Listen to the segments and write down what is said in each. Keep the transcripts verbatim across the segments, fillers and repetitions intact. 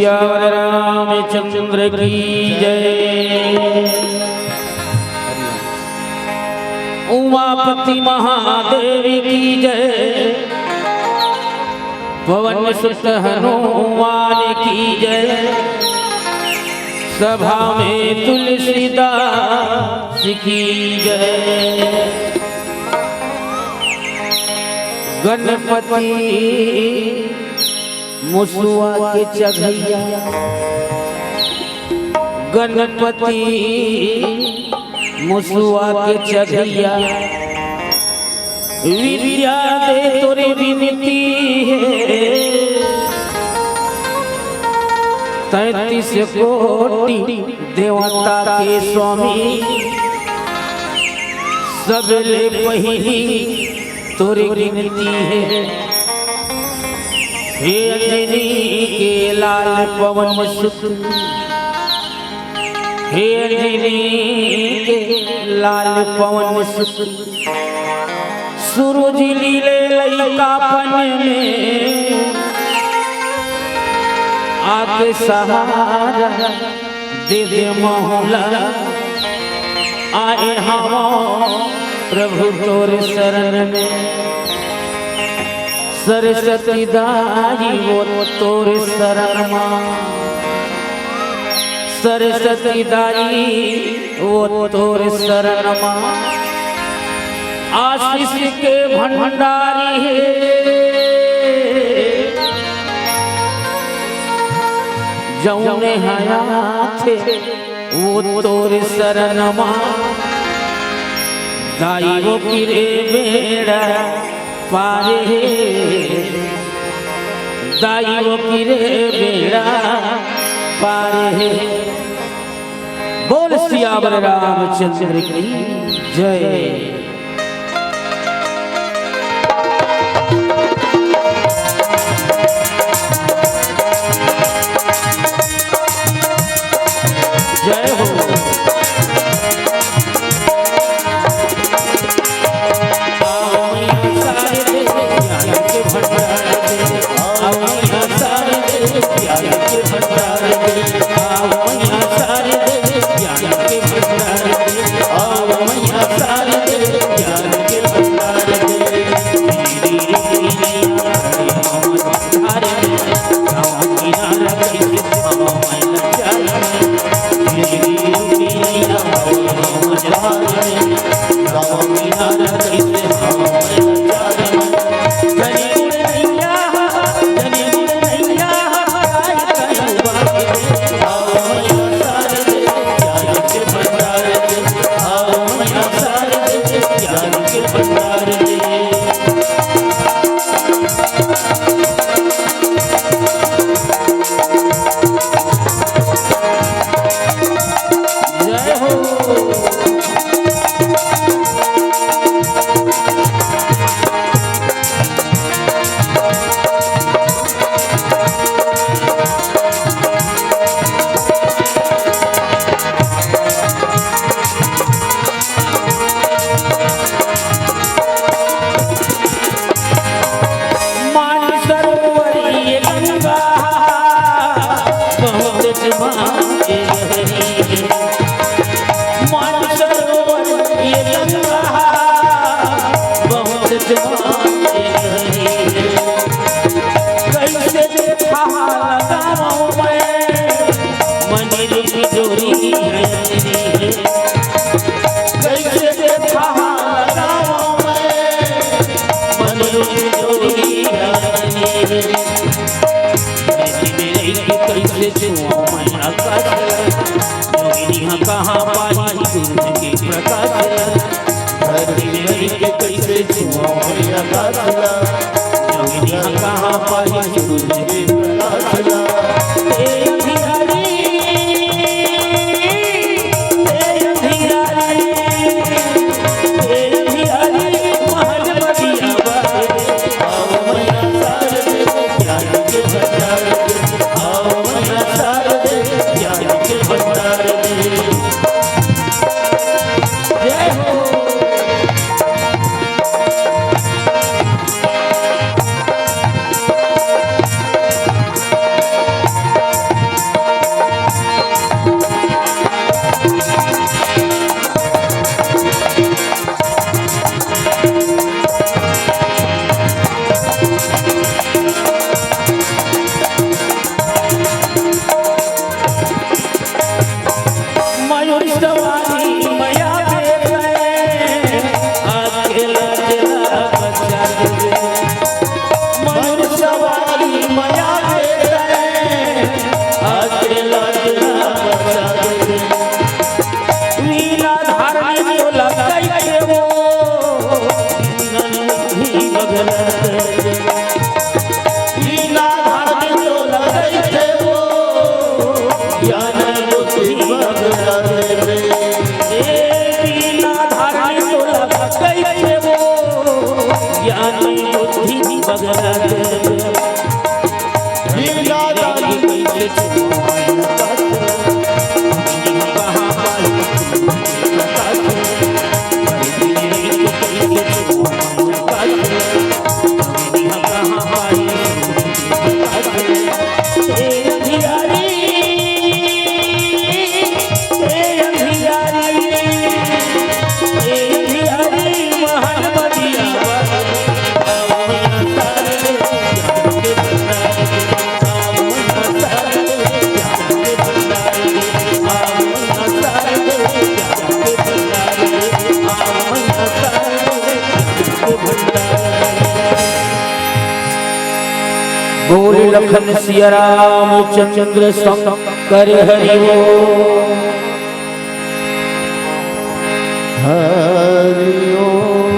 रावण रामचंद्र की जय। उमापति महादेव की जय। पवन सुत हनुमान की जय। सभा में तुलसीदास की जय। गणपति मुसुआ के चघइया, गणपति मुसुआ के चघइया, विद्या दे तोर बिनती हे। तैंतीस कोटि देवता के स्वामी, सबले पहिली तोर गिनती हे। हे अंजनी के लाल पवन सुत, हे अंजनी के लाल पवन सुत, सूरज लीले लइकापन में आके सहारा दे दे महू ला। आए हवं प्रभु तोर शरण में। सरस्वती दाई वो तोर शरण मा, सरस्वती दाई वो तोर शरण मा। आशीष के भंडारी हे, जउने हयात हे वो तोर शरण मा। दाई वो किरे बेड़ा पार हे, दाई वो किरे बेड़ा पार हे। बोल सियावर रामचंद्र की जय। जय हो। मानसरोवर ये गंगा बहुत जमाए हरी। मानसरोवर ये गंगा बहुत जमाए हरी। कैसे देखा लगाऊं मैं, मन रूप डोरी है तेरी। कैसे देखा लगाऊं मैं, मन रूप डोरी है तेरी। धरती में रह के कैसे छुआऊं मैं आकाश ला। जोगिनी हाँ कहाँ पाही सूरज के प्रकाश ला। धरती में रह के कैसे छुआऊं मैं आकाश ला। जोगिनी हाँ कहाँ पाही सूरज के प्रकाश ला। ए अंधियारी, ए अंधियारी, ए अंधियारी, महल बगिया बारे। बिना धान तो लगई थे वो, ज्ञान बुद्धि बगला देवे। ए बिना धान तो लगई थे वो, ज्ञान बुद्धि बगला देवे। बिना धान बोल लखन सिया रामचंद्र शंकर हरि ओम। हरि ओम।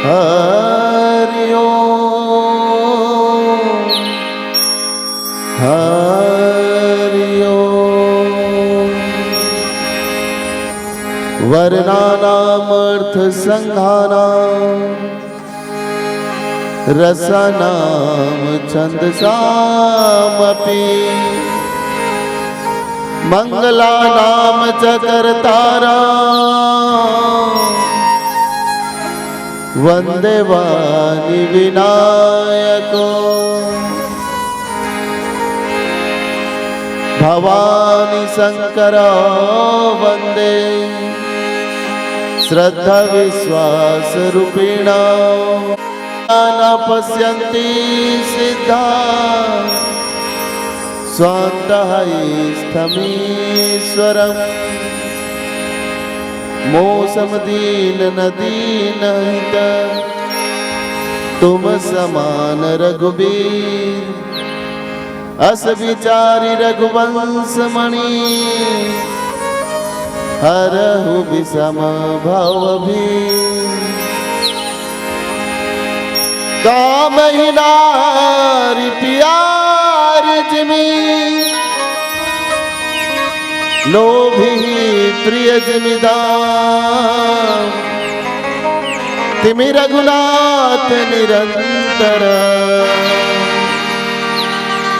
हरि ओम। हरि ओम। वर्णानामर्थसंघानां रसानां छंदसामपि। मंगलानां च कर्तारं वंदे वाणी विनायकं। भवानी शंकर वंदे श्रद्धा विश्वास रूपिण। न पश्यन्ति सिद्धा स्वान्तः इत्थमीश्वरम्। मो सम दीन न दीन हित तुम समान रघुबीर। अस विचारी रघुवंश मणि हरहु विषम भव भीर। कामहि नारि पियारि जिमि लोभी प्रिय जिमि दाम। तिमि रघुनाथ निरंतर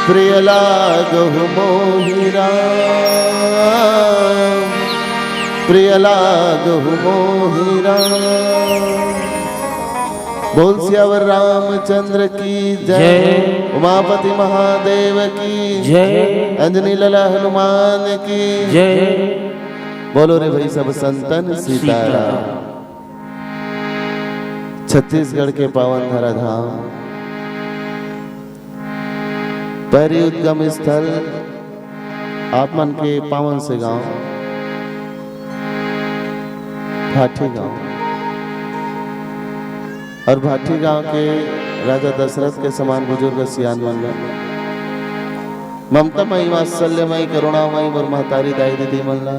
प्रिय लागहु मोहि राम। प्रिय लागहु मोहि राम। बोल सियावर रामचंद्र की जय। जय। उमापति महादेव की जय। अंजनी लाला हनुमान की जय। बोलो रे भाई सब संतन सीताराम। सीताराम। छत्तीसगढ़ के पावन धरा धाम, पैरी उद्गम स्थल, आप मन के पावन से गांव भाटी गांव, और भाटी गांव के राजा दशरथ के समान बुजुर्ग सियान मन ला, ममता मई, वात्सल्य मई, करुणा मई मोर महतारी दाई दीदी मन ला,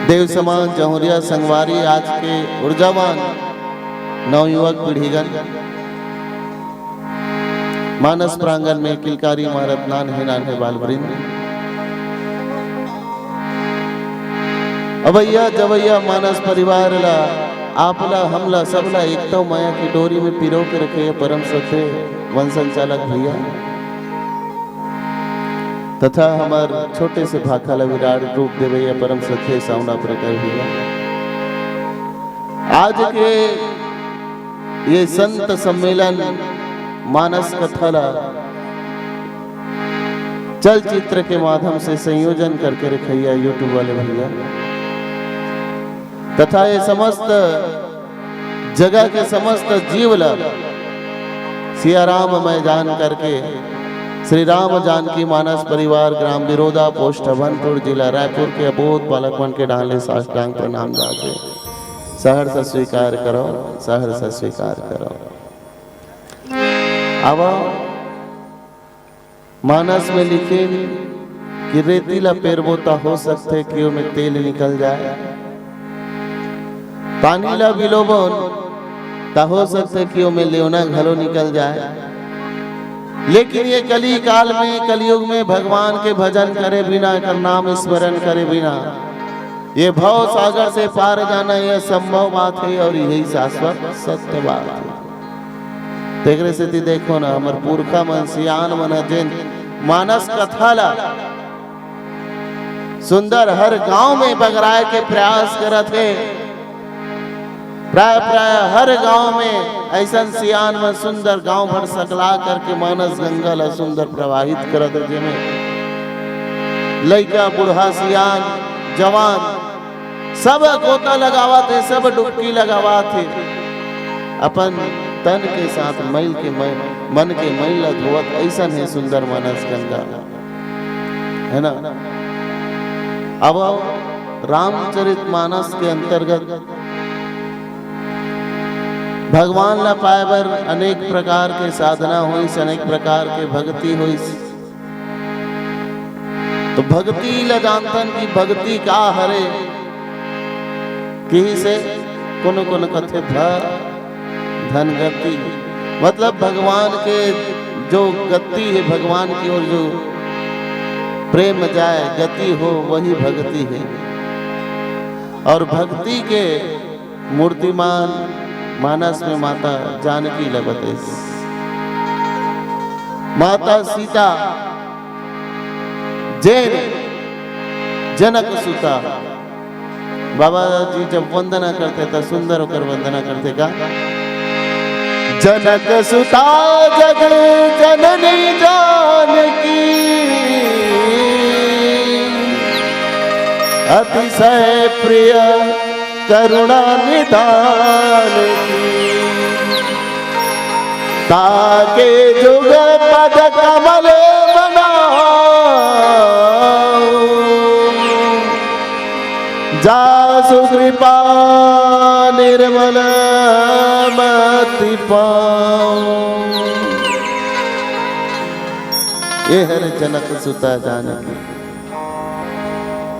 देव समान जहुरिया संगवारी, आज के ऊर्जावान नवयुवक पीढ़ीगण, मानस प्रांगण में किलकारी मारत नान्हे नान्हे बाल वृंद, अवैया जवैया मानस परिवार ला, आपला हमला सबला एकता मया की डोरी में पिरो के रखे परम श्रद्धे वन संचालक भैया तथा हमर छोटे से भाखा ला विराट रूप देवैया परम श्रद्धे साउंड ऑपरेटर भैया। आज के ये संत सम्मेलन मानस कथा ला चलचित्र के माध्यम से संयोजन करके रखैया YouTube वाले भैया तथा ये समस्त जगह के समस्त जीव ला सिया राम मैं जान करके श्री राम जानकी मानस परिवार, ग्राम बिरोदा, पोस्ट अभनपुर, जिला रायपुर के अबोध बालक मन के डाहन ले साष्टांग प्रणाम जाके सहर्ष स्वीकार करो, सहर्ष स्वीकार करो। अब मानस में लिखे कि रेती ला पेरबो त हो सकथे कि ओमे तेल निकल जाए, पानी ला बिलोबोन, त हो सकथे कि ओमे लेवना घलो निकल जाए। लेकिन ये कली काल में, कलयुग में भगवान के भजन करे बिना, एकर नाम स्मरण करे बिना ये भव सागर से पार जाना, ये असंभव बात हे और यही शाश्वत सत्य बात हे। तेकरे सेती देखो ना, हमर पुरखा मन, सियान मन ह जेन मानस कथा ला सुंदर हर गांव में बगराए के प्रयास करत हे, प्राय प्राय हर गांव में अइसन सियान मन सुंदर गांव भर सकला करके मानस गंगा ला सुंदर प्रवाहित करत हे, जेमे लइका, बूढ़ा, सियान, जवान सब गोता लगावत हे, सब डुबकी लगावत हे, अपन तन के साथ मैल के मै-, मन के मैल ला धोवत, अइसन हे सुंदर मानस गंगा, है ना? अब रामचरित मानस के अंतर्गत भगवान ला पाए बर अनेक प्रकार के साधना होइस, अनेक प्रकार के भक्ति होइस। तो भक्ति ला जानथन कि भक्ति का हरे, किही से कोनो कोनो कथे ध-, धन गति, मतलब भगवान के जो गति हे, भगवान की ओर जो प्रेम जाए, गति हो, वही भक्ति हे। और भक्ति के मूर्तिमान मानस में माता जानकी ल बतइस। माता सीता जेन जनक सुता, बाबा जी जब वंदना करथे त सुंदर ओकर वंदना करथे का? जनक सुता जग जननी जानकी, अतिशय प्रिय करुणा निधान की। ताके जुग पद कमल बनाओ, जासु कृपा निर्मल मति पाओ। ये हरे जनक सुता जानकी।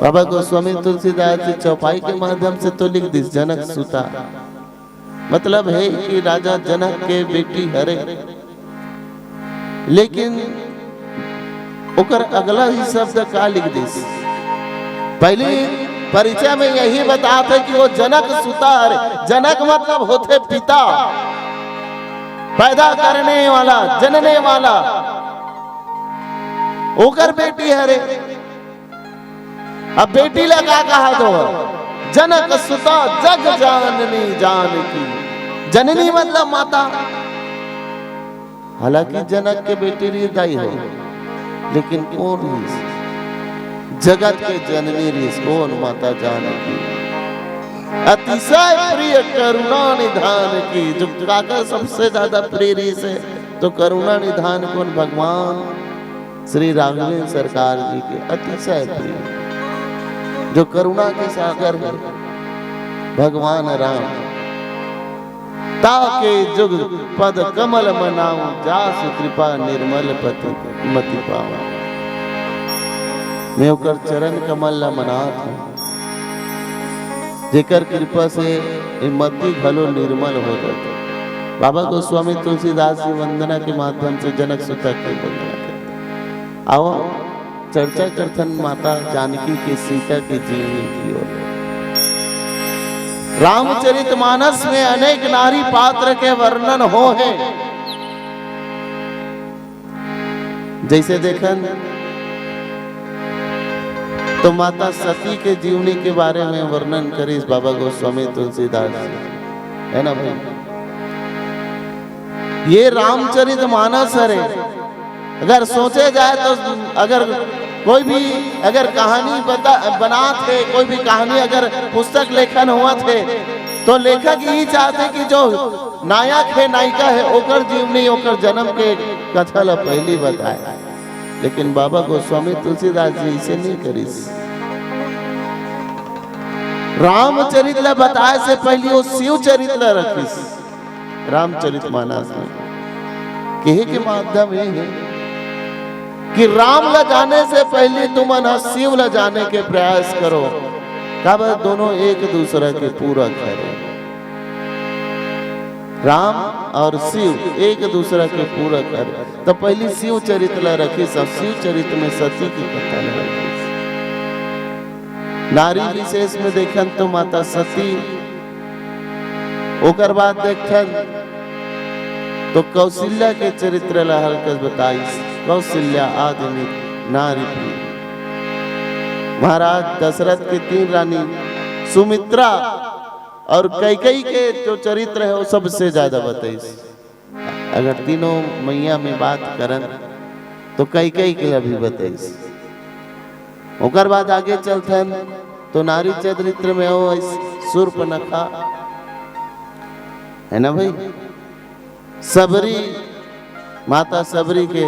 बाबा गोस्वामी तुलसीदास जी चौपाई के माध्यम से तो लिख दिस जनक सुता, मतलब हे कि राजा जनक के बेटी हरे, लेकिन ओकर अगला ही शब्द का लिख दिस? पहली परिचय में यही बतात हे कि वो जनक सुता हरे। जनक मतलब होथे पिता, पैदा करने वाला, जनने वाला, ओकर बेटी हरे। अब बेटी ला का कहा तो? जनक सुता जग जननी जानकी। जननी मतलब माता। हालांकि जनक के बेटी रहिस दाई हो, लेकिन कोन रहिस? जगत के जननी रहिस, कोन? माता जानकी। अतिशय प्रिय करुणा निधान की, जो काकर सबसे ज्यादा प्रिय रहिस हे, तो करुणा निधान कोन? भगवान श्री राघवेंद्र सरकार जी के अतिशय प्रिय, जो करुणा के सागर हे भगवान राम। ताके जुग पद कमल मनाऊं, जासु कृपा निर्मल पति मति पाऊं। मैं ओकर चरण कमल ला मनात हूँ, जेकर कृपा से ये मति घलो निर्मल हो जाथे। बाबा गोस्वामी तुलसीदास जी वंदना के माध्यम से जनक सुता के वंदना करथे। आओ चर्चा करथन माता जानकी के सीता के जीवनी की ओर। रामचरित मानस में अनेक नारी पात्र के वर्णन हो हे। जैसे देखन तो माता सती के जीवनी के बारे में वर्णन करिस बाबा गोस्वामी तुलसीदास जी, है ना भाई? ये रामचरित मानस हरे, अगर सोचे जाए तो अगर कोई भी अगर कहानी बता, बनात हे, कोई भी कहानी अगर पुस्तक लेखन होवत हे, तो लेखक यही चाहते कि जो नायक हे, नायिका हे, ओकर जीवनी, ओकर जन्म के कथा ला पहली बताए। लेकिन बाबा गोस्वामी तुलसीदास जी इसे नहीं करिस। रामचरित ला बताए से पहली वो शिव चरित ला रखिस। रामचरित मानस में कहे के माध्यम ये हे कि राम ला जाने से पहले तुमन ह शिव ला जाने के प्रयास करो, काबर दोनों एक दूसरा के पूरक हरे। राम और शिव एक दूसरा के पूरक हरे। त पहिली शिव चरित्र ला रखिस, अब शिव चरित्र में सती के कथा ला रखिस। नारी विशेष में देखन तो माता सती, ओकर बाद देखन तो कौशल्या के चरित्र ला हल्कस बताइस, कौशल्या आधुनिक नारी प्रिय। महाराज दशरथ के तीन रानी सुमित्रा और कैकेयी के जो चरित्र है वो सबसे ज्यादा बताइस। अगर तीनों मैया में बात करन तो कैकेयी के अभी बताइस। ओकर बाद आगे चलथन तो नारी चरित्र में हो सूर्पनखा, है ना भाई? सबरी, माता सबरी के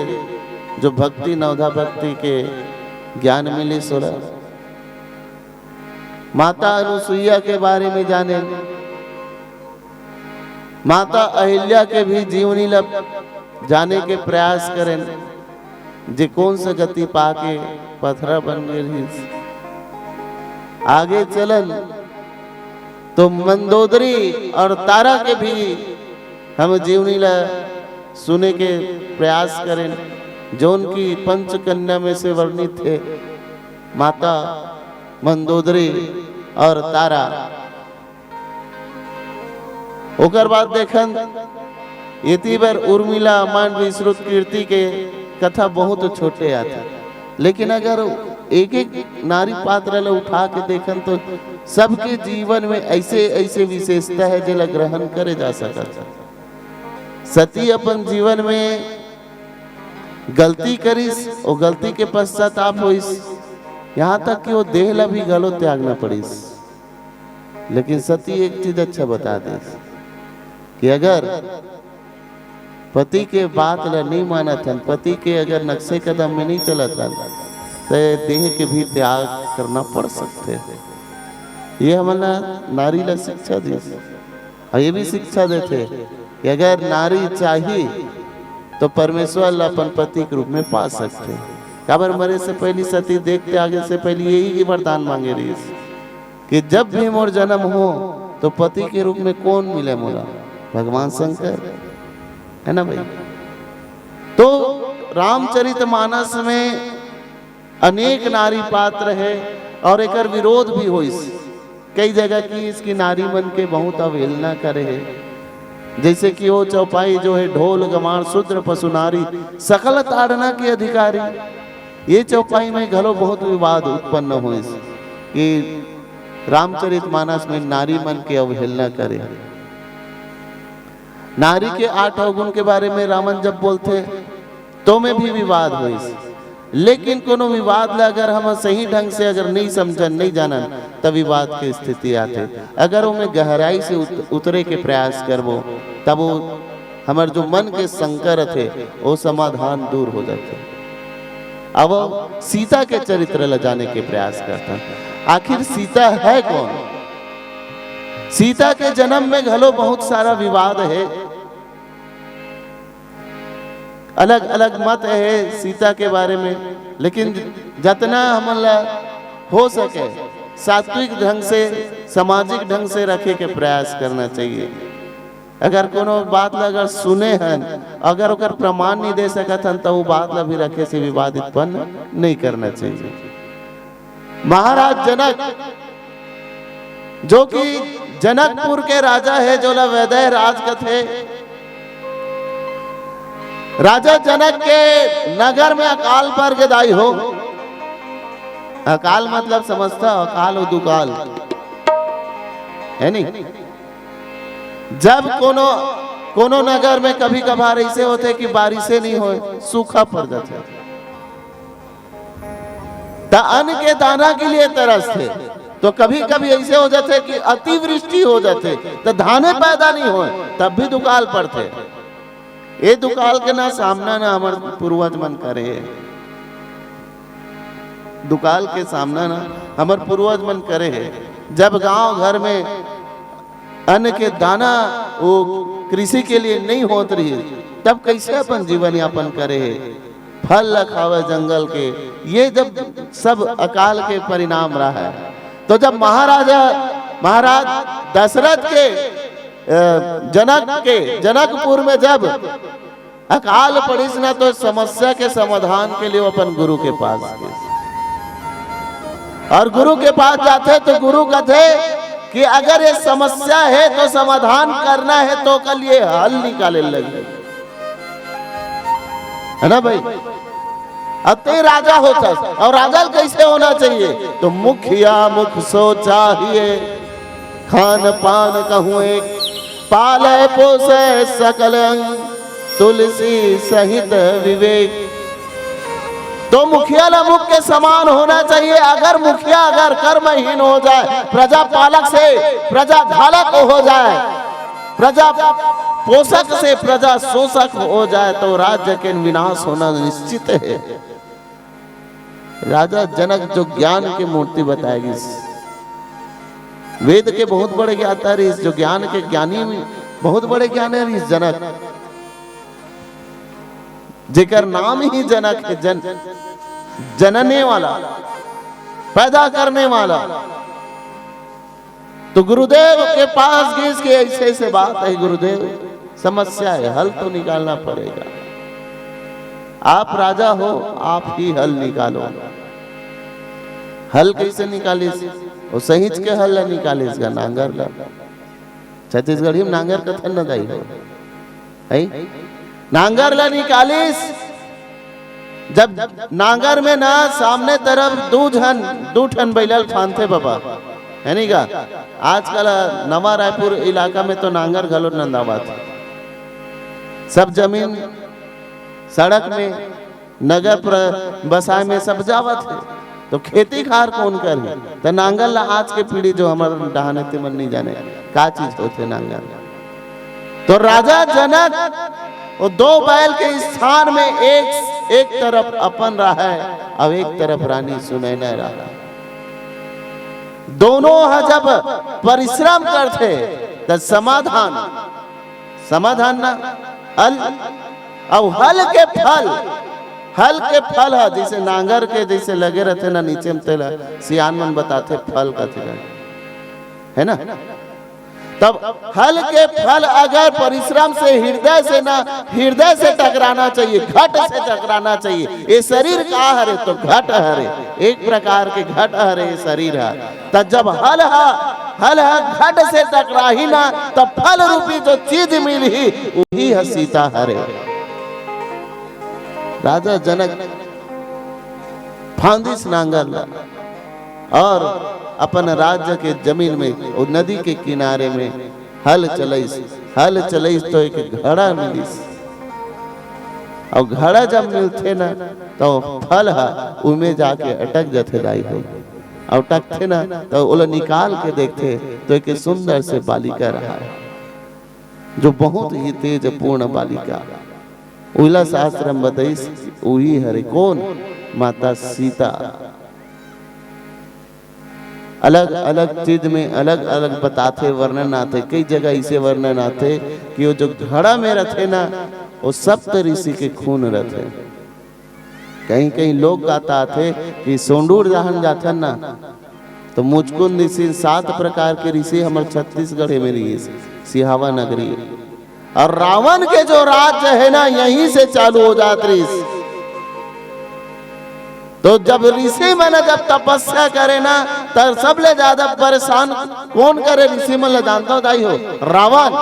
जो भक्ति, नवधा भक्ति के ज्ञान मिलिस ओला। माता अनुसुईया के बारे में जाने, माता अहिल्या के भी जीवनी ला जाने के प्रयास करेन, जे कोन से गति पाके पथरा बन गे रहिस। आगे चलन तो मंदोदरी और तारा के भी हम जीवनी ला सुने के प्रयास करेन, जौन की पंचकन्या में से वर्णित है माता मंदोदरी और तारा। ओकर बाद देखन, एती बर उर्मिला, मांडवी, श्रुतकीर्ति के कथा बहुत छोटे आथे, लेकिन अगर एक एक नारी पात्र ला उठा के देखन तो सबके जीवन में ऐसे ऐसे विशेषता है जेला ग्रहण करे जा सकत है। सती अपन जीवन में गलती करिस, वो गलती के पश्चाताप होइस, यहाँ तक कि वो देह ला भी घलो त्यागना पड़िस। लेकिन सती एक चीज अच्छा बता देस कि अगर पति के बात ला नहीं मानत हन, पति के अगर नक्शे कदम में नहीं चलत हन, तो देह के भी त्याग करना पड़ सकते। ये हमन ला नारी ला शिक्षा दी, और ये भी शिक्षा देथे कि अगर नारी चाही तो परमेश्वर ला अपन पति के रूप में पा सकथे। काबर मरे से पहली सती देख के आगे से पहली यही की वरदान मांगे रहिस कि जब भी मोर जन्म हो तो पति के रूप में कौन मिले मोला? भगवान शंकर, है ना भाई? तो रामचरित मानस में अनेक नारी पात्र है और एकर विरोध भी होइस। कई जगह की इसकी नारी मन के बहुत अवहेलना करे है, जैसे कि वो चौपाई जो है, ढोल गमार शूद्र पशु नारी सकल ताड़ना के अधिकारी। ये चौपाई में घलो बहुत विवाद उत्पन्न होइस कि रामचरित मानस में नारी मन के अवहेलना करे। नारी के आठ अवगुण के बारे में रामन जब बोलथे तो में भी विवाद होइस, लेकिन कोनो विवाद ला अगर हम सही ढंग से अगर नहीं समझन, नहीं जानन, तब विवाद के स्थिति आथे। अगर ओमे गहराई से उत-, उतरे के प्रयास करबो, तब वो हमर जो मन के संकर थे, वो समाधान दूर हो जाथे। अब सीता के चरित्र ला जाने के प्रयास करथन। आखिर सीता है कौन? सीता के जन्म में घलो बहुत सारा विवाद है, अलग-अलग मत है सीता के बारे में, लेकिन जतना हमन ला हो सके सात्विक ढंग से, सामाजिक ढंग से रखे के प्रयास करना चाहिए। अगर कोनो बात ला अगर सुने हन, अगर ओकर प्रमाण नहीं दे सकत हन, तो वो बात ला भी रखे से विवाद उत्पन्न नहीं करना चाहिए। महाराज जनक, जो कि जनकपुर के राजा है, जोला वैदेह राज कथे, राजा जनक के नगर में अकाल पर गदाई हो। अकाल मतलब समझता, अकाल और दुकाल, है नहीं? जब कोनो, कोनो नगर में कभी कभार ऐसे होथे कि बारिशें नहीं होए, सूखा पड़ जाथे, त अन्न के दाना के लिए तरसथे। तो कभी कभी ऐसे हो जाथे कि अतिवृष्टि हो जाथे, त धाने पैदा नहीं होए, तब भी दुकाल पड़थे। ये दुकाल के ना सामना ना हमर पूर्वज मन करे हे, दुकाल के सामना ना हमर पूर्वज मन करे हे। जब गांव घर में अन्न के दाना वो कृषि के लिए नहीं होत रही, तब कैसे अपन जीवन यापन करे हे? फल ला खावे जंगल के, ये जब सब अकाल के परिणाम रहा है, तो जब महाराजा, महाराज दशरथ के जनक के, जनकपुर में जब अकाल पड़िस ना, तो समस्या के समाधान के लिए वो अपन गुरु के पास गिस। और गुरु के पास जाथे तो गुरु कथे कि अगर ये समस्या है तो समाधान करना है, तो ओकर लिए हल निकाले लगही, है ना भाई? अब ते राजा होथस, और राजा कैसे होना चाहिए? तो मुखिया मुख सो चाहिए, खान पान कहूँ एक, पाले पोसे सकल अंग, तुलसी सहित विवेक। तो मुखिया ला मुख के समान होना चाहिए। अगर मुखिया अगर कर्महीन हो जाए, प्रजा पालक से प्रजा घालक हो जाए, प्रजा पोषक से प्रजा शोषक हो जाए, तो राज्य के विनाश होना निश्चित है। राजा जनक जो ज्ञान के मूर्ति बताए गिस, वेद के बहुत बड़े ज्ञाता रहिस, जो ज्ञान के ज्ञानी भी बहुत बड़े ज्ञानी रहिस जनक, जेकर नाम ही जनक है, जन, जनने वाला, पैदा करने वाला। तो गुरुदेव के पास गिस कि ऐसे ऐसे बात है गुरुदेव, समस्या है, हल तो निकालना पड़ेगा। आप राजा हो, आप ही हल निकालो। हल कैसे निकालिस? वो सहिंच के हल ला निकालिस गा, नांगर ला। छत्तीसगढ़ी में नांगर कथन न दाई हो, है? नांगर ला निकालिस। जब नांगर में ना सामने तरफ दू झन, दू ठन बैलल फांदथे बाबा, है नी गा? आजकल नवा रायपुर इलाका में तो नांगर घलो नंदावत। सब जमीन सड़क में, नगर प्र-, बसाए में सब जावत है, तो खेती खार कौन करही? तो नांगर ला आज के पीढ़ी जो हमर डहान हे, तेमन नहीं जाने का चीज होथे नांगर। तो राजा जनक वो दो बैल के स्थान में एक, एक तरफ अपन रहे, अब एक तरफ रानी सुनैना रहे। दोनों ह जब परिश्रम करथे, त समाधान, समाधान ना, हल, अब हल के फल, हल के फल ह, जैसे नांगर के जैसे लगे रहथे ना नीचे में, तेला सियान मन बताथे फल कथे, है ना? तब हल के फल अगर परिश्रम से, हृदय से ना, हृदय से टकराना चाहिए, घट से टकराना चाहिए। ये शरीर का हरे? तो घट हरे, एक प्रकार के घट हरे ये शरीर ह। त जब हल ह, हल ह घट से टकराही ना, तब फल रूपी जो चीज मिलही, वही ह सीता हरे। राजा जनक फांदिस नांगर ला और अपन राज्य के जमीन में, वो नदी के किनारे में हल चलइस। हल चलइस तो एक घड़ा मिलिस, और घड़ा जब मिलथे ना, तो फल ह उमे जाके अटक जथे दाई हो, और अटकथे ना, तो ओला निकाल के देखथे, तो एक सुंदर से बालिका रहा, जो बहुत ही तेजपूर्ण बालिका। उला शास्त्र में बताइस, उही हरे कौन? माता सीता। अलग-अलग चीज में अलग-अलग बताथे, वर्णन आथे। कई जगह इसे वर्णन आथे कि वो जो घड़ा में रथे ना, वो सप्त ऋषि के खून रथे। कहीं-कहीं लोक गाथा आथे कि सोंडूर जहान जाथन ना, तो मुचकुंद ऋषि, सात प्रकार के ऋषि हमर छत्तीसगढ़ में रहिस, सिहावा नगरी। और रावण के जो राज्य है ना, यहीं से चालू हो जात रहिस। तो जब ऋषि मन जब तपस्या करे ना, तब सबले ज्यादा परेशान कौन करे ऋषि मन ला, जानता हो दाई हो? रावण।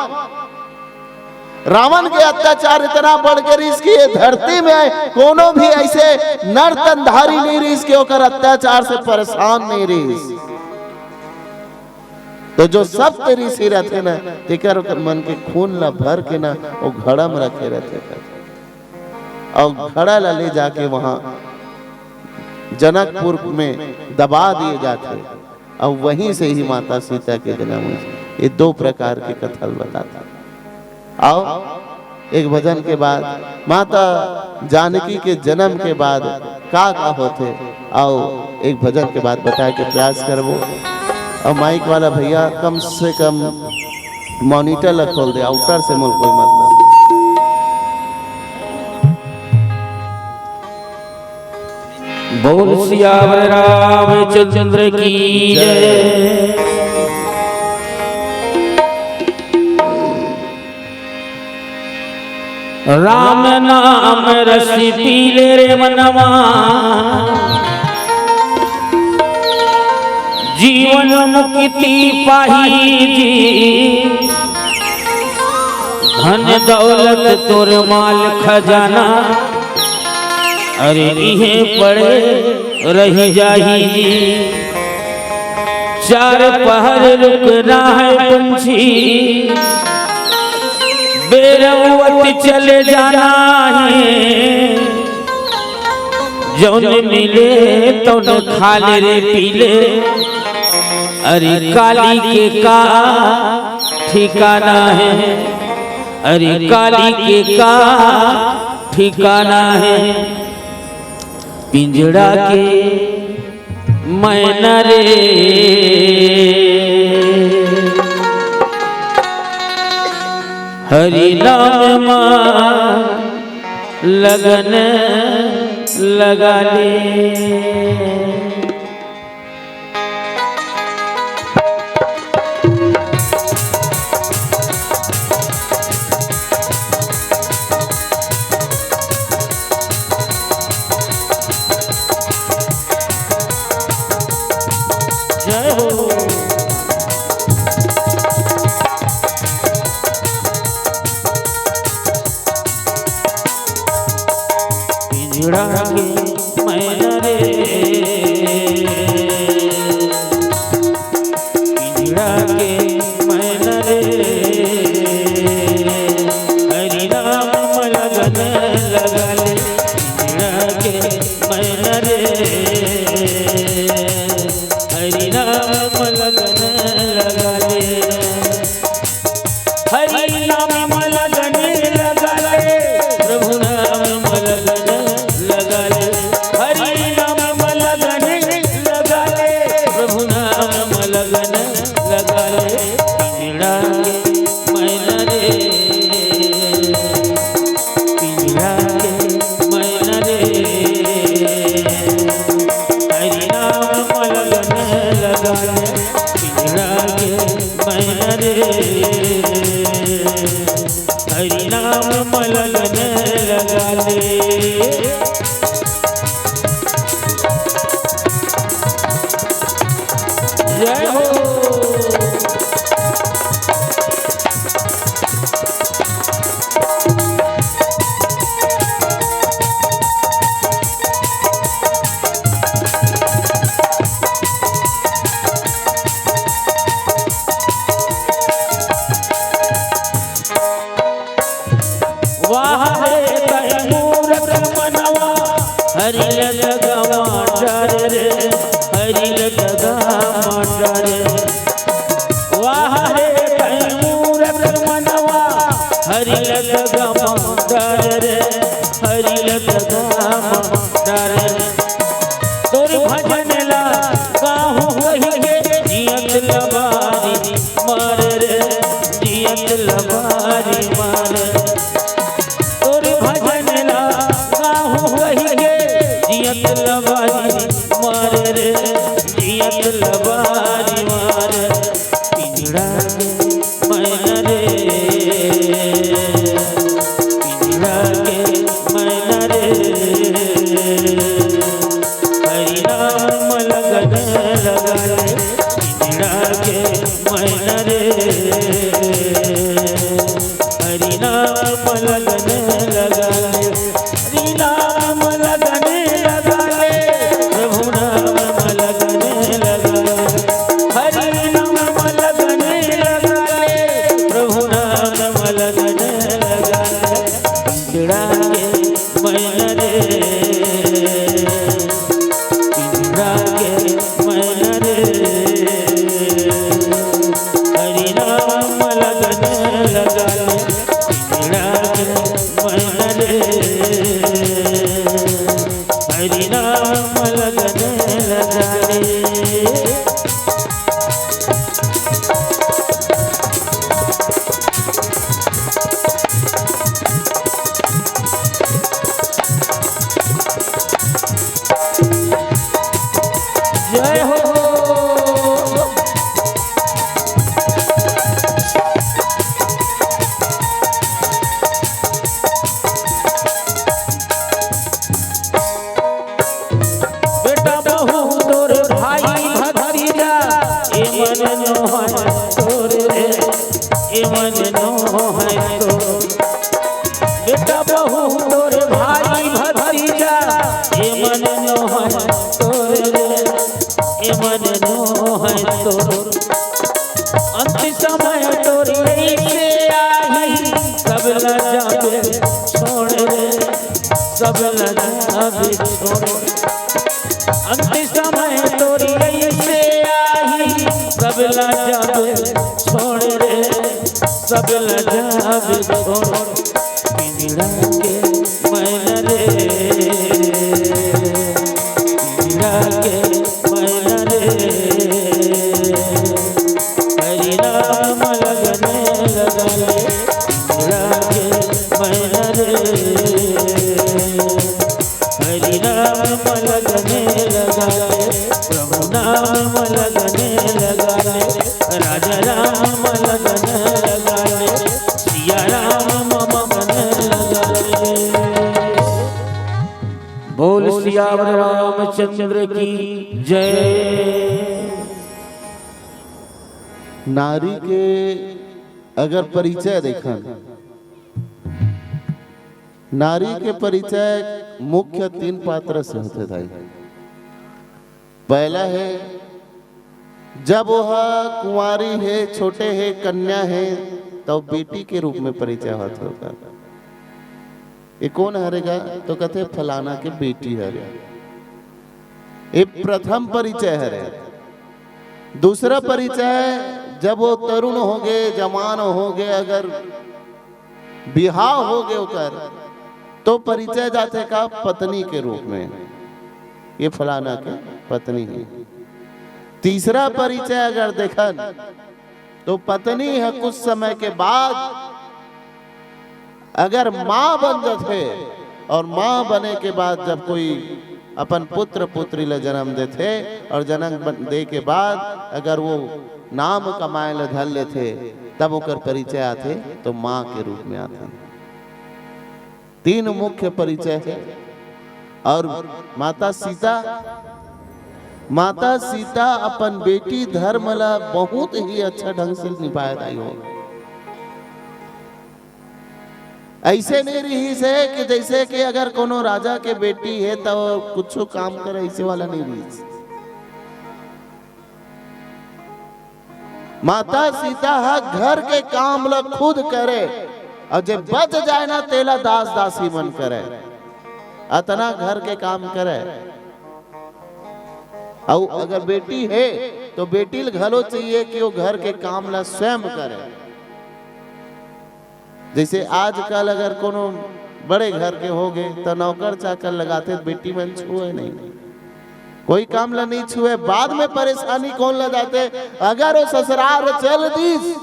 रावण के अत्याचार इतना बढ़ के रहिस कि ये धरती में कोनो भी ऐसे नर तनधारी नहीं रहिस कि ओकर अत्याचार से परेशान नहीं रहिस। तो जो सप्त ऋषि रथे ना, तेकर ओकर मन के खून ला भर के ना, वो घड़ा में रखे रथे। और घड़ा ला ले जाके वहां जनकपुर में दबा दिए जाथे, और वहीं से ही माता सीता के जन्म हुई। ये दो प्रकार के कथा बताथे। आओ, एक भजन के बाद माता जानकी के जन्म के बाद का का होथे, आओ, एक भजन के बाद बताए के प्रयास करबो। और माइक वाला भैया, कम से कम मॉनिटर ला खोल दे, आउटर से मोर कोई मतलब। बोल सियावर रामचंद्र की जय। राम नाम रस पीले रे मनवा, जीवन मुक्ति पाही जी। धन दौलत तोर माल खजाना, अरे इहे पड़े रहि जाही जी। चार पहर रुकना है पंछी, बेरवत चले जाना है। जौन मिले तौन खा ले रे पी ले, अरे काली के का ठिकाना है, अरे काली के का ठिकाना है। पिंजड़ा के मैना रे, हरि नाम मा लगन लगा ले। जय हो। पिंजड़ा के मैना रे, पिंजड़ा के मैना रे, हरि नाम लगन लगा ले। पिंजड़ा के मैना रे, हरि नाम लगन लगा ले। हरि नाम लगन लगा ले, प्रभु नाम लगन लगा ले। हरि नाम लगन लगा ले, प्रभु नाम लगन लगा ले। पिंजड़ा के मैना रे, पिंजड़ा के मैना रे, हरि नाम लगन लगा ले। पिंजड़ा के मैना रे, हरि नाम लगन लगा ले। जय हो। वाह रे कई मूरख मनवा, हरि लत गवा डर रे, हरि लत गवा डर। वाह रे कई मूरख मनवा, हरि लत गवा डर रे, हरि लत गवा डर। तोर भजन ला गाहूँ कहि के जियत लबारी मार रे, जियत लबारी मार। तोर भजन ला गाहूँ कहि के जियत लबारी मार रे, जियत लबारी मार। पिंजड़ा के मैना रे, पिंजड़ा के मैना रे, हरि नाम लगन लगा ले। पिंजड़ा के मैना रे, हरि नाम लगन लगा ले। हरि नाम लगन लगा ले, प्रभु नाम लगन लगा ले। हरि नाम लगन लगा ले, प्रभु नाम लगन लगा ले। पिंजड़ा के मैना रे, पिंजड़ा के मैना रे, हरि नाम लगन लगा ले। पिंजड़ा के तोर रे, ए मन नोहय तोर। बेटा बहू तोर, भाई भतीजा, ए मन नोहय तोर रे, ए मन नोहय तोर। अंत समय तोर अइसे आही, सब ला जाबे छोड़ रे, सब ला जाबे छोड़। अंत समय तोर अइसे आही, सब ला जाबे छोड़ रे, सब ला जाबे छोड़। पिंजड़ा के मैना रे, पिंजड़ा के मैना रे, हरि नाम लगन लगा ले, पिंजड़ा के मैना रे। हरि नाम लगन लगा ले, प्रभु नाम लगन लगा ले, राजा राम लगन लगा ले, सिया राम मम मन लगा ले। बोल सियावर रामचंद्र की जय। नारी के अगर परिचय देखन, नारी के परिचय मुख्य तीन पात्र से होथे दाई। पहला हे, जब वह कुंवारी हे, छोटे हे, कन्या हे, तब बेटी के रूप में परिचय होथे ओकर। ये कोन हरे गा? तो कथे फलाना के बेटी हरे। ये प्रथम परिचय हरे। दूसरा परिचय, जब वो तरुण होगे, जवान होगे, अगर बिहाव होगे ओकर, तो परिचय जाथे का? पत्नी के रूप में, ये फलाना के पत्नी हे। तीसरा परिचय अगर देखन, तो पत्नी ह कुछ समय के बाद अगर माँ बन जाथे, और माँ बने के बाद जब कोई अपन पुत्र पुत्री ल जन्म देथे, और जन्म बन-, दे के बाद अगर वो नाम कमाए ल धर लेथे, तब ओकर परिचय आथे, तो माँ के रूप में आथे। तीन मुख्य परिचय हे। और माता सीता, माता सीता अपन बेटी धर्म ला बहुत ही अच्छा ढंग से निभाए रही हो। ऐसे नहीं रहिस हे कि जैसे कि अगर कोनो राजा के बेटी हे, तो कुछो काम करे, ऐसे वाला नहीं रहिस। माता सीता ह घर के काम ल खुद करे, और जे बच जाए ना, तेला दास दासी मन करे। अतना घर के काम करे। अउ अगर बेटी हे, तो बेटी ल घलो चाहिए कि वो घर के काम ल स्वयं करे। जैसे आजकल अगर कोनो बड़े घर के होगे, त नौकर चाकर लगाथे, बेटी मन छुए नहीं। कोई काम ला नहीं छुए, बाद में परेशानी कोन ला जाथे? अगर वो ससुरार चल दिस,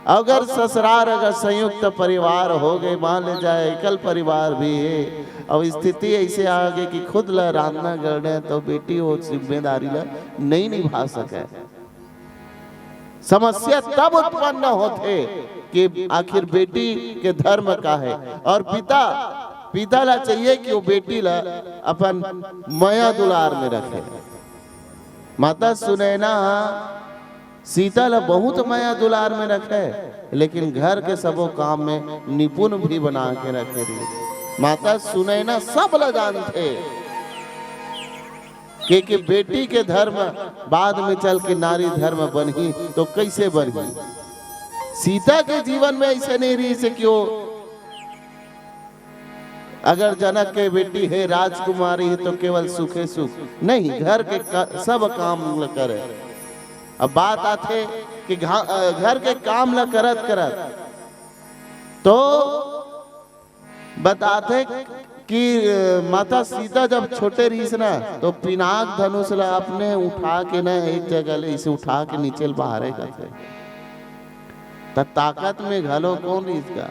अगर ससुरार अगर संयुक्त परिवार होगे, मान ले जाए एकल परिवार भी हे, अउ स्थिति ऐसे आगे कि खुद ला रांधना गढ़े, तो बेटी वो जिम्मेदारी ला नहीं निभा सके। समस्या तब उत्पन्न होथे कि आखिर बेटी के धर्म का हे, और पिता, पिता ला चाहिए कि वो बेटी ला अपन मया दुलार में रखे। माता सुनैना सीता ला बहुत मया दुलार में रखे, लेकिन घर के सबो काम में निपुण भी बना के रखे रही। माता सुनैना सब ला जानथे। के, के बेटी के धर्म बाद में चल के नारी धर्म बनही, तो कैसे बनही? सीता के जीवन में ऐसे नहीं रहिस हे कि वो अगर जनक के बेटी हे, राजकुमारी हे, तो केवल सुखे सुख नहीं, घर के का, सब काम ल करे। अब बात आथे कि घा-, अ, घर के काम ल करत करत तो बताथे कि, अ, माता सीता जब छोटे रहिस ना, तो पिनाक धनुष ला अपने उठा के ना एक जगह ले इसे उठा के नीचे ल बहारे करथे। त ताकत में घलो कोन रहिस का?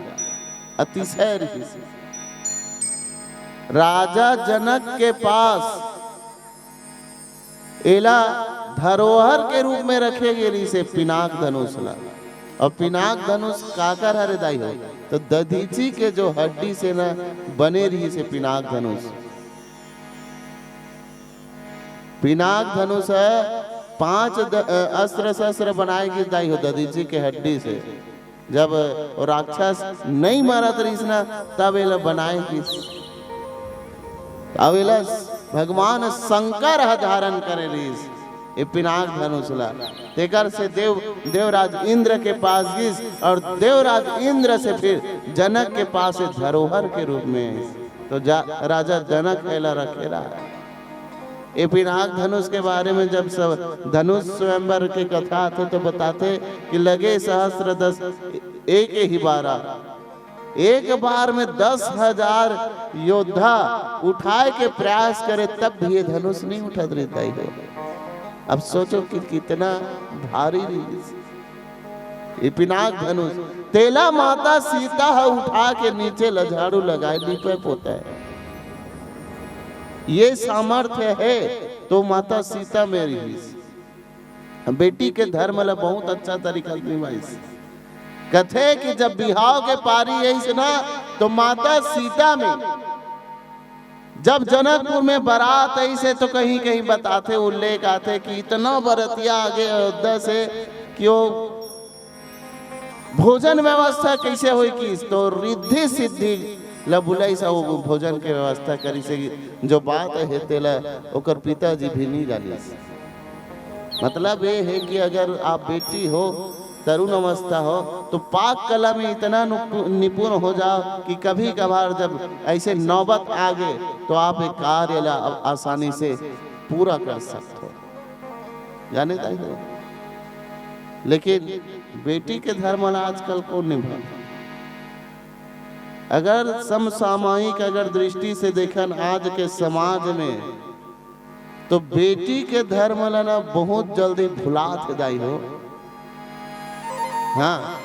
अतिशय रहिस। राजा जनक के पास एला धरोहर के रूप में रखे गे रहिस हे पिनाक धनुष ला। अउ पिनाक धनुष काकर हरे दाई हो? तो दधीची के जो हड्डी से न बने रहिस हे पिनाक धनुष। पिनाक धनुष ह पांच द-, अ, अस्त्र शस्त्र बनाए गिस दाई हो दधीचि के हड्डी से। जब वो राक्षस नइ मरत रहिस ना, तब एला बनाए गिस। अब एला भगवान शंकर ह धारण करे रहिस, ये पिनाक धनुष ला। तेकर से देव, देवराज इंद्र के पास गिस, और देवराज इंद्र से फिर जनक के पास ये धरोहर के रूप में आइस। तो जा-, राजा जनक एला रखे रहा। ये पिनाक धनुष के बारे में जब सब धनुष स्वयंवर के कथा आथे तो बताथे कि लगे सहस्र दस एक ही बारा, एक बार में दस हजार योद्धा उठाए के प्रयास करे तब भी ये धनुष नहीं उठत रहिस दाई हो। अब सोचो कि कितना भारी रहिस। ये पिनाक धनुष, तेला माता सीता ह उठा के नीचे ल झाड़ू लगाए, लीपे पोते। ये सामर्थ्य हे तो माता सीता में रहिस। बेटी के धर्म ल बहुत अच्छा तरीका ले निभाइस। कथे कि जब बिहाव के पारी आइस ना, तो माता सीता में जब जनकपुर में बरात आइस हे, तो कहीं-कहीं बताथे, उल्लेख आथे कि इतना बरतिया आगे अयोध्या से कि वो भोजन व्यवस्था कइसे होई किस, तो रिद्धि सिद्धि ल बुलाइस हे, वो भोजन के व्यवस्था करिस हे, जो बात हे तेला ओकर पिताजी भी नहीं जानिस। मतलब ये हे कि अगर आप बेटी हो, तरुण अवस्था हो, तो पाक कला में इतना नुपु-, निपुण हो जाओ कि कभी कभार जब ऐसे नौबत आ गए, तो आप एक कार्य ला आ-, आसानी से पूरा कर सकते हो। जाने दाई हो। लेकिन बेटी के धर्म ला आजकल कौन निभा? अगर समसामयिक अगर दृष्टि से देखन आज के समाज में, तो बेटी के धर्म ला ना बहुत जल्दी भुलात हे दाई हो। हाँ,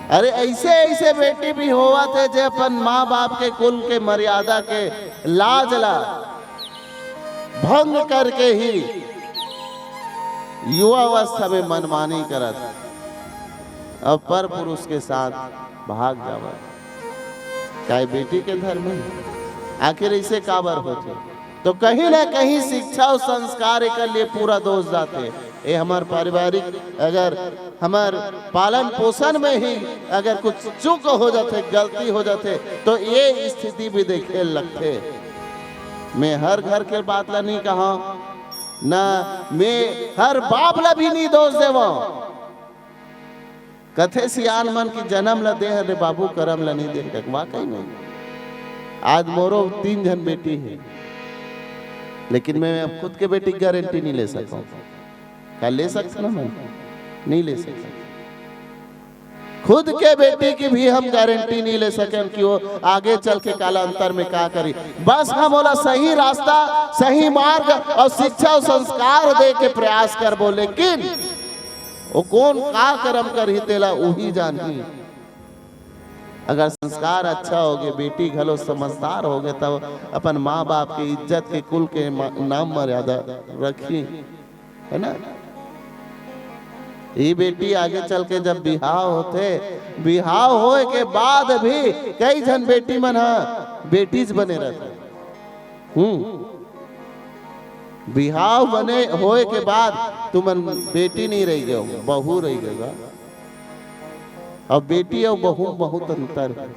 अरे ऐसे ऐसे बेटी भी होवत हे जे अपन माँ बाप के कुल के मर्यादा के लाज ला भंग करके ही युवावस्था में मनमानी करत और पर पुरुष के साथ भाग जावत। का ये बेटी के धर्म हे? आखिर ऐसे काबर होथे? तो कहीं ना कहीं शिक्षा और संस्कार के लिए पूरा दोष जाथे। ये हमार पारिवारिक, अगर हमार पालन पोषण में ही अगर कुछ चूक हो जाथे, गलती हो जाथे, तो ये स्थिति भी देखे लगथे। मैं हर घर के बात ला नहीं कहा, ना मैं हर बाप ला भी नहीं दोष देवा। कथे सियान मन की जन्म ला दे हरे बाबू, करम ला नहीं दे हरे। वाकई में आज मोरो तीन झन बेटी हे, लेकिन मैं अब खुद के बेटी की गारंटी नहीं ले सकूं। का ले सकते ना मैं? नहीं ले सकते। खुद के बेटी की भी हम गारंटी नहीं ले सके कि वो आगे चल के कालांतर में का करी। बस हम ओला सही रास्ता, सही मार्ग और शिक्षा और संस्कार दे के प्रयास करबो, लेकिन वो कौन का कर्म करही तेला उही जानही। अगर संस्कार अच्छा होगे, बेटी घलो समझदार होगे, तब अपन माँ बाप के इज्जत के, कुल के मा-, नाम मर्यादा रखी, है ना? ये बेटी आगे चल के जब बिहाव होथे, बिहाव होए के बाद भी कई झन बेटी मन ह बेटीच बने रहथे। हम्म, बिहाव बने होए के बाद तुमन बेटी नहीं रह गए, बहू रह गए बा। अब बेटी और बहू में बहुत अंतर है।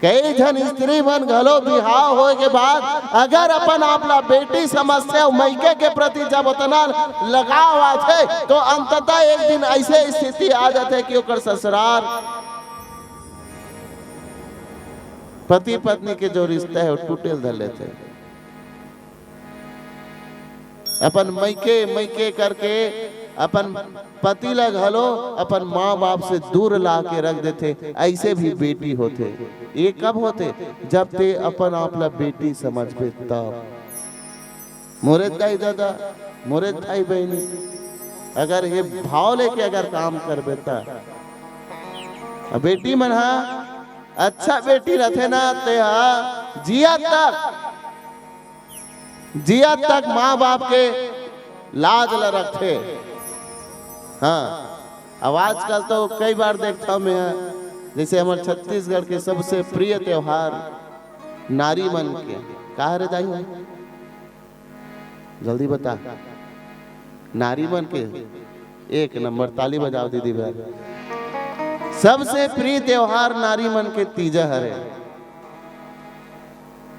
कई झन स्त्री मन घलो बिहाव होए के बाद अगर अपन आप ला बेटी समझथे और मइके के प्रति जब उतना लगाव आथे, तो अंततः एक दिन ऐसे स्थिति आ जाथे कि ओकर ससुराल, पति पत्नी के जो रिश्ता है, वो टूटे ल धर लेथे। अपन मइके, मइके करके अपन पति ला घलो अपन माँ बाप से दूर ला के रख देथे। ऐसे भी बेटी होथे। ये कब होथे? जब ते अपन आप ला बेटी समझबे तब। मोरे दाई ददा, मोरे दाई बहिनी, अगर ये भाव लेके अगर काम करबे त, अब बेटी मन हा अच्छा बेटी रथे ना, ते हा जिया तक, जिया तक माँ बाप के लाज ला रखथे। हाँ, अब आजकल तो कई बार देखता हूँ मैं, जैसे हमारे छत्तीसगढ़ के सबसे प्रिय त्योहार नारी मन के, का हरे दाई? जल्दी बता। नारी मन के एक नंबर, ताली बजाओ दीदी बर। सबसे प्रिय त्योहार नारी मन के तीजा हरे।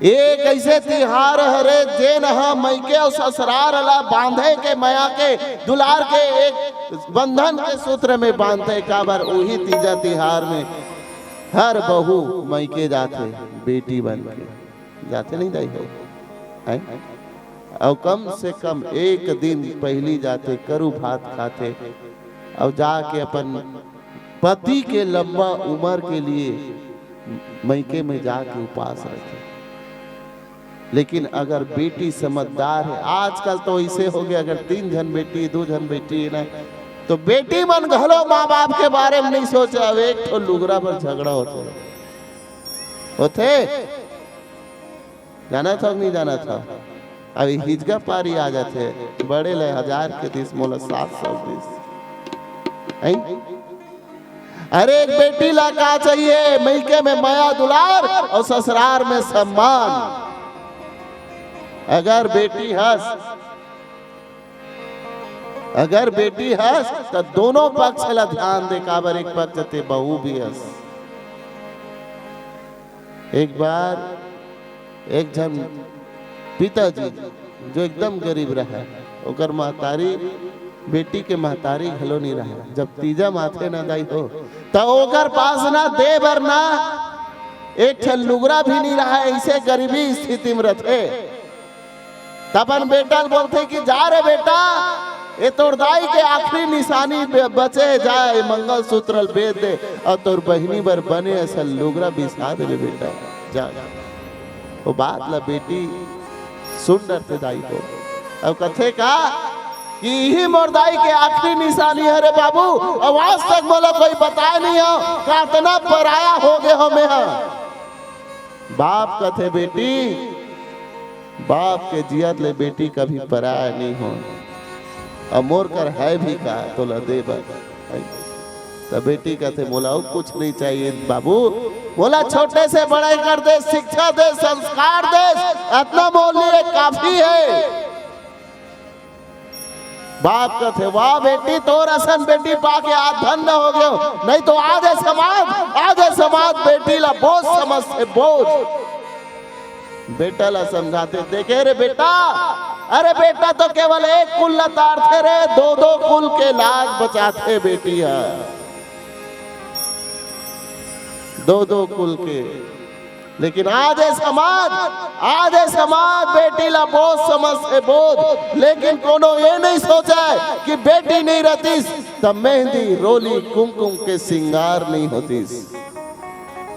एक ऐसे तिहार हरे, जेन ह मइके अउ ससुरार ला बांधे के, मया के, दुलार के एक बंधन के सूत्र में बांधथे। काबर उही तीजा तिहार में हर बहू मइके जाथे, बेटी बन के जाथे, नहीं दाई हो? हैं? अउ कम से कम एक दिन पहिली जाथे, करू भात खाथे, अउ जाके अपन पति के लंबा उम्र के लिए मइके में जाके उपास रखे। लेकिन अगर बेटी समझदार है, आजकल तो ऐसे हो गया, अगर तीन झन बेटी, दो झन बेटी है ना, तो बेटी मन घलो माँ बाप के बारे में नहीं सोचे। अब एक ठो लुगरा पर झगड़ा होथे, होथे, जानत हो कि नहीं जानत हो? अभी हिजगा पारी आ जाथे, बड़े ले हजार के दिस, मोला सात सौ दिस। हैं? अरे, एक बेटी ला का चाहिए? मइके में मया दुलार अउ ससुरार में सम्मान। अगर बेटी हस, अगर बेटी हस, त दोनों पक्ष ला ध्यान दे, काबर एक पक्ष ते बहू भी हस। एक बार एक झन पिताजी जो एकदम गरीब रहा, ओकर महतारी, बेटी के महतारी घलो नहीं रहा। जब तीजा माथे ना दाई हो, त ओकर पास ना दे बर ना एक ठन लुगरा भी नहीं रहा, ऐसे गरीबी स्थिति में रथे। तब अपन बेटा ल बोलथे कि जा रे बेटा, ये तोर दाई के आखिरी निशानी बे-, बचे, जा ये मंगलसूत्र ल बेच दे अउ तोर बहिनी बर बने असन लुगरा बिसा दे रे बेटा, जा। वो बात ला बेटी सुन डरथे दाई को, अउ कथे का कि इही मोर दाई के आखिरी निशानी हरे बाबू, अउ आज तक मोला कोई बताए नहीं हो, कातना पराया हो गए हो मैं हा। बाप कथे बेटी, बाप के जियत ले बेटी कभी पराया नहीं हो, अउ मोर कर है भी का तोला दे बर। त बेटी कथे मोला अउ कुछ नहीं चाहिए बाबू, मोला छोटे से बड़े कर दे, शिक्षा दे, संस्कार दे, अतना मोर लिए काफी है। बाप कथे, "वाह बेटी, तोर असन बेटी पाके आज धन्य हो गयो, नहीं तो आज ये समाज, आज ये समाज बेटी ला बोझ समझथे, बोझ।" बेटा ला समझाथे, "देखे रे बेटा, अरे बेटा तो केवल एक कुल ला तारथे रे, दो दो कुल के लाज बचाथे बेटी ह, दो दो कुल के।" लेकिन आज ये समाज, आज ये समाज बेटी ला बोझ समझथे, बोझ। लेकिन कोनो ये नहीं सोचे कि बेटी नहीं रहतीस, त मेहंदी, रोली, कुमकुम के सिंगार नहीं होतीस।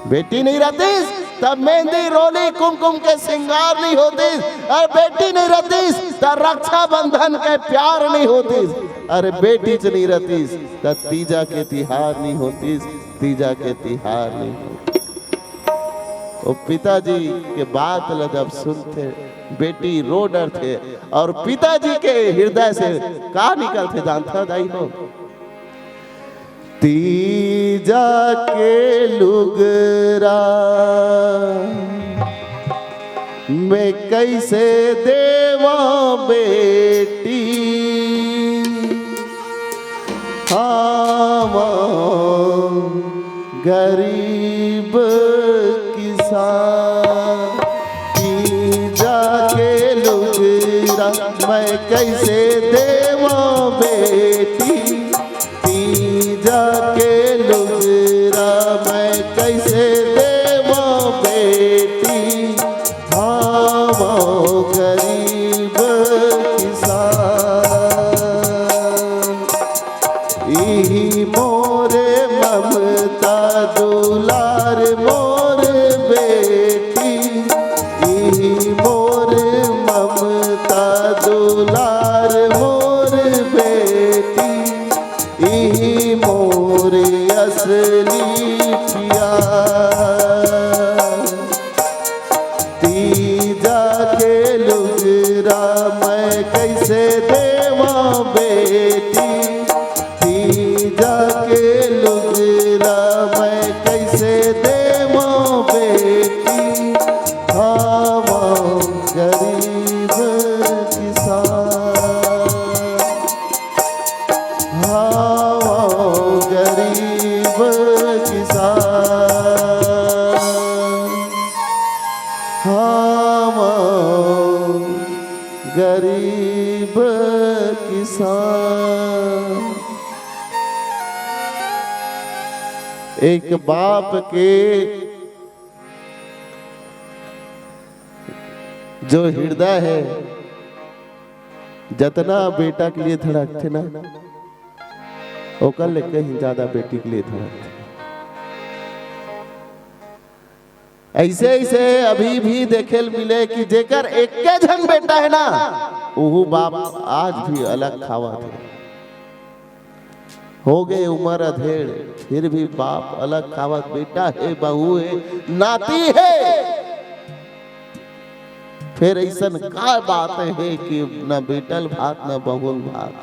बेटी नहीं रहतीस, त मेहंदी, रोली, कुमकुम के सिंगार नहीं होतीस। अउ बेटी नहीं रहतीस, त रक्षाबंधन के प्यार नहीं होतीस। अरे बेटी च नहीं रहतीस, त तीजा के तिहार नहीं होतीस, तीजा के तिहार नहीं होतीस। वो पिताजी के बात ल जब सुनथे, बेटी रो डरथे, अउ पिताजी के हृदय से का निकलथे जानथा दाई हो? "तीजा के लुगरा मैं कैसे देवा बेटी, हावा गरीब किसान।" तीजा के लुगरा मैं कैसे देवा बेटी, तीजा के लुगरा मैं कैसे देवा बेटी, हावा गरीब किसान। इही मोर ममता दुलार मोर बेटी, इही मोर ममता दुलार मोर बेटी, इही मोर असली पिया। तीजा के लुगरा मैं कैसे देवा बेटी, तीजा के लुगरा मैं कैसे देवा बेटी, हावा गरीब किसान। एक बाप के जो हृदय हे, जतना बेटा के लिए धड़कथे ना, ओकर ले कहीं ज्यादा बेटी के लिए धड़कथे। ऐसे ऐसे अभी भी देखे ल मिले कि जेकर एक्के झन बेटा हे ना, उहू बाप आज भी अलग खावत हे। हो गए उम्र अधेड़, फिर भी बाप अलग खावत, बेटा हे, बहू हे, नाती हे। फिर ऐसन का बात हे कि ना बेटा ल भात, ना बहू ल भात?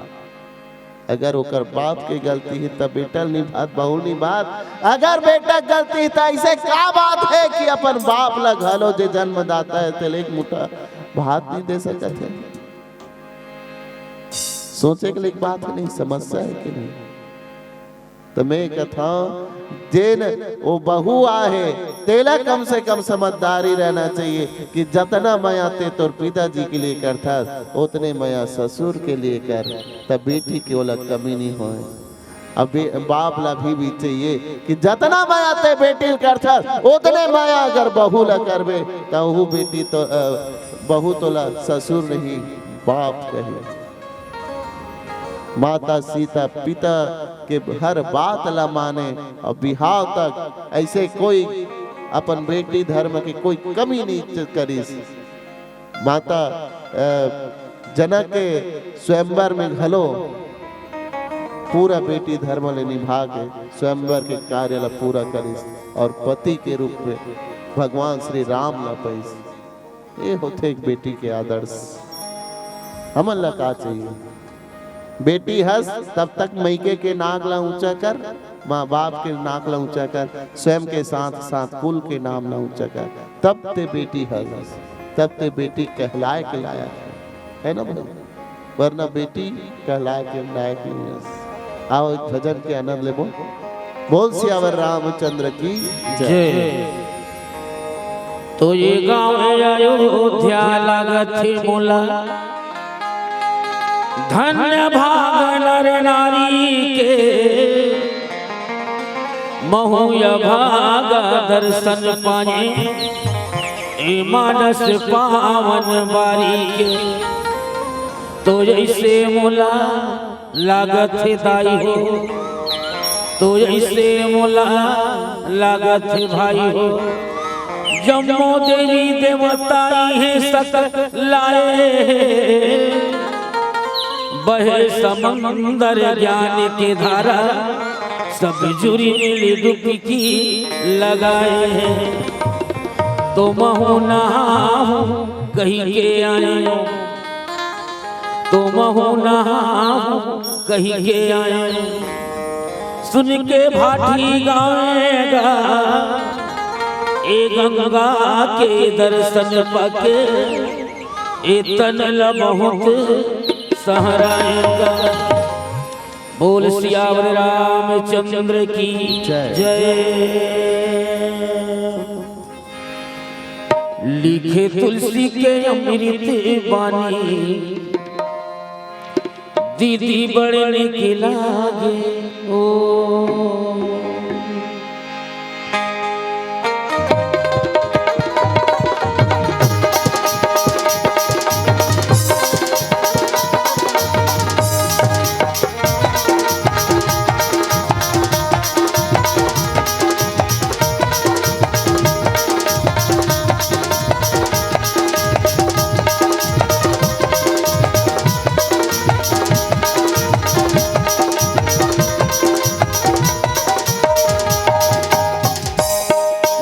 अगर ओकर बाप के गलती हे, त बेटा ल नहीं भात, बहू ल नहीं भात। अगर बेटा के गलती हे, त ऐसे का बात हे कि अपन बाप ला घलो, जे जन्मदाता हे, तेला एक मुठा भात नहीं दे सकत हे? सोचे के लिए एक बात हे, नहीं, समस्या हे कि नहीं? त मैं कथंव, जेन वो बहू आहे, तेला कम से कम समझदारी रहना चाहिए कि जतना मया ते तोर पिताजी के लिए करथस, ओतने मया ससुर के लिए कर, त बेटी के ओला कमी नहीं होय। अब बे-, बाप ला भी, भी चाहिए कि जतना मया ते बेटी ल करथस, ओतने मया अगर बहू ला करबे, त ओहू बेटी तो, अ, बहू तोला ससुर नहीं, बाप कही। माता सीता पिता के हर बात ला माने और बिहाव तक ऐसे कोई अपन बेटी धर्म के कोई कमी नहीं करिस। माता, अ, जनक के स्वयंवर में घलो पूरा बेटी धर्म ले निभा के स्वयंवर के कार्य ला पूरा करिस और पति के रूप में भगवान श्री राम ला पाइस। ये होथे एक बेटी के आदर्श। हमन ला का चाहिए? बेटी हस तब तक मइके के नाक ला ऊंचा कर, माँ बाप के नाक ला ऊंचा कर, स्वयं के साथ साथ कुल के नाम ला ऊंचा कर, तब ते बेटी हस, तब ते बेटी कहलाए के लायक हे, है ना भाई? वरना बेटी कहलाए के लायक नहीं हस। आओ, एक भजन के आनंद लेबो। बोल सियावर रामचंद्र की जय। जय। तो ये गाँव अयोध्या लागत हे मोला, धन्य भाग नर नारी के, महू अभागा दर्शन पाए, ए मानस पावन बारी के। तो जैसे मोला लागत हे दाई हो, तो ऐसे मोला लागत हे भाई हो, जम्मो देवी देवता इहें सकलाए हे। बहे समंदर ज्ञान के धारा, सब जुरी मिली डुबकी लगाए हे। तो महू नहाहूँ कहि के आएँव, तो महू नहाहूँ कहि के आएँव। सुन के भाटी गावेगा, ए गंगा के दर्शन पाके, ए तन ल बहुत सहराएगा। बोल सियावर रामचंद्र की जय। जय। लिखे तुलसी के अमृत बानी, दीदी बड़ निक लागे ओ।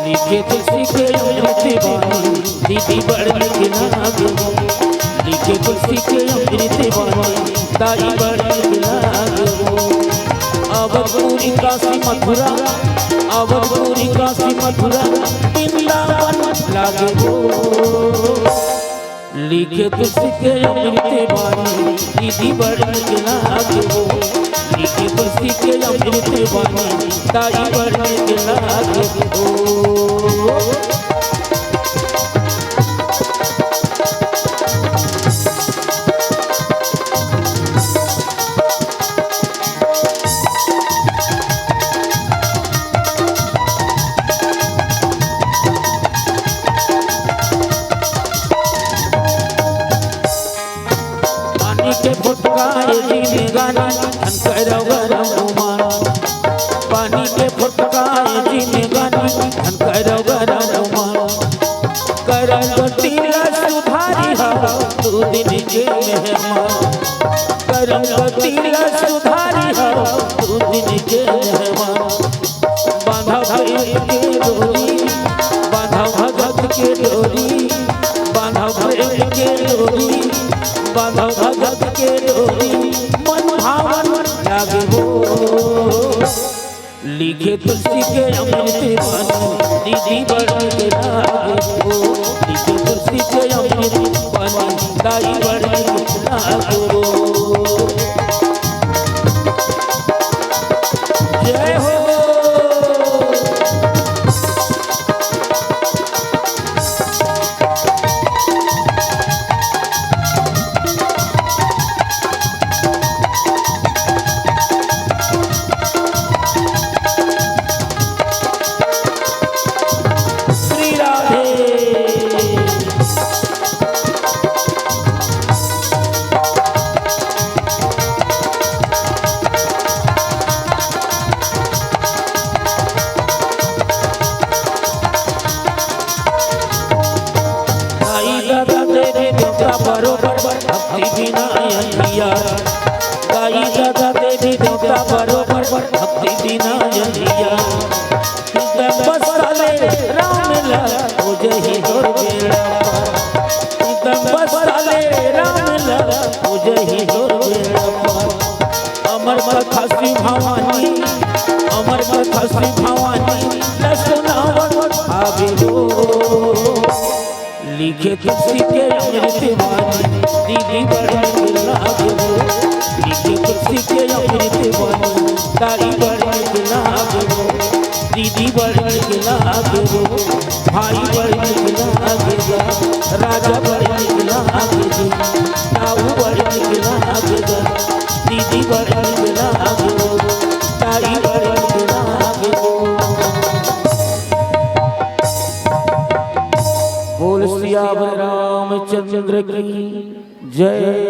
लिखे तुलसी के अमृत बानी, दीदी बड़ निक लागे। लिखे तुलसी के अमृत बानी, दाई बड़ निक लागे। अवधपुरी काशी मथुरा, अवधपुरी काशी मथुरा, वृंदावन लागे हो। लिखे तुलसी के अमृत बानी, दीदी बड़ निक लागे हो। लिखे तुलसी के अमृत बानी, दाई बड़ निक लागे हो। करव गरम उमन, पानी के फुटकाए जिनगानी, करव गरम उमन। करम गति ला सुधारी हव, दू दिन के मेहमान। करम गति ला सुधारी हव, दू दिन के मेहमान। बांधव प्रेम के डोरी, बांधव भगत के डोरी, बांधव प्रेम के डोरी, बांधव भगत के डोरी, मन भावन लागे हो। लिखे तुलसी के अमृत बानी, दीदी बड़ नीक लागे हो। लिखे तुलसी के अमृत बानी, दाई बड़ नीक लागे हो। जय हो। श्री राधे। दाई ददा देवी देवता बरोबर, भक्ति बिना अंधियार। दाई ददा देवी देवता बरोबर, भक्ति बिना अंधियार। दम बस साले राम ला, हो जही तोर बेड़ा पार। दम बस साले राम ला, हो जही तोर बेड़ा पार। अमर कथा श्री भवानी, अमर कथा श्री भवानी, न सुनावन आवे हो। लिखे तुलसी के अमृत बानी, दीदी बड़ नीक लागे हो। लिखे तुलसी के अमृत बानी, दाई बड़ नीक लागे हो। दीदी बड़ नीक लागे हो। भाई बड़ नीक लागे गा, राजा बड़ नीक लागे जी, ताऊ बड़ नीक लागे गा, दीदी बड़ नीक लागे हो, ताई बड़ नीक लागे हो। बोल सियावर रामचंद्र की जय।